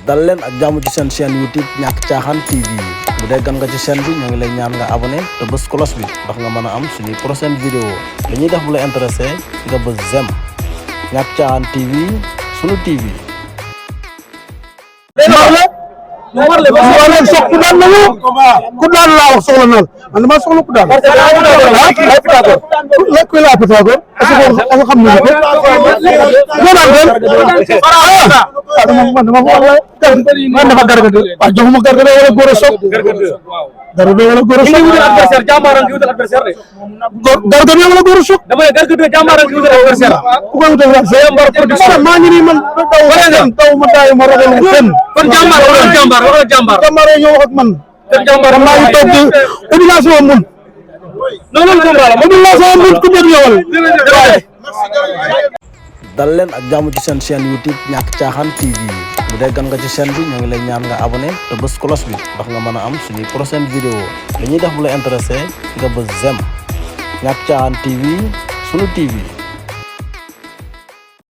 dal leen ak jàmm ci seen chaîne YouTube Ñàkk Caaxaan TV bu dee gan nga ci chaîne bi ñoo ngi lay ñaan nga abonné te bës cloche bi ndax nga mën a am suñuy prochaine vidéo li ñuy def bu la intéressé nga bës j'aime. Ñàkk Caaxaan TV sunu TV. wala sox ku daan na ku daan laa wax soxla naa man dama soxla ku daan lekk la Pythagore est-ce que xam nga ko do daan dem man dama dafa gargade wa joxuma gargade wala góor a sox gargade wala góor a sox adversaire jàmbaaram gi wutal adversaire gargade wala góor a sox dama ne gargade jàmbaaram gi wutal adversaire ku ko wutal adversaire maa ngi nii man daw ma daay ma ragal kenn kon jàmbaar wala jàmbaar wala jàmbaar jàmbaar ñoo wax ak man jàmbaar maa ngi toog di obligation mun non combat la obligation mun ku bëgg ñëwal dal leen ak jàmm ci seen chaîne YouTube Ñàkk Caaxaan TV bu dee gan nga ci chaîne bi ñoo ngi lay ñaan nga abonné te bës cloche bi ndax nga mën a am suñuy prochaine vidéo li ñuy def bu la intéressé nga bës j'aime. Ñàkk Caaxaan TV sunu TV.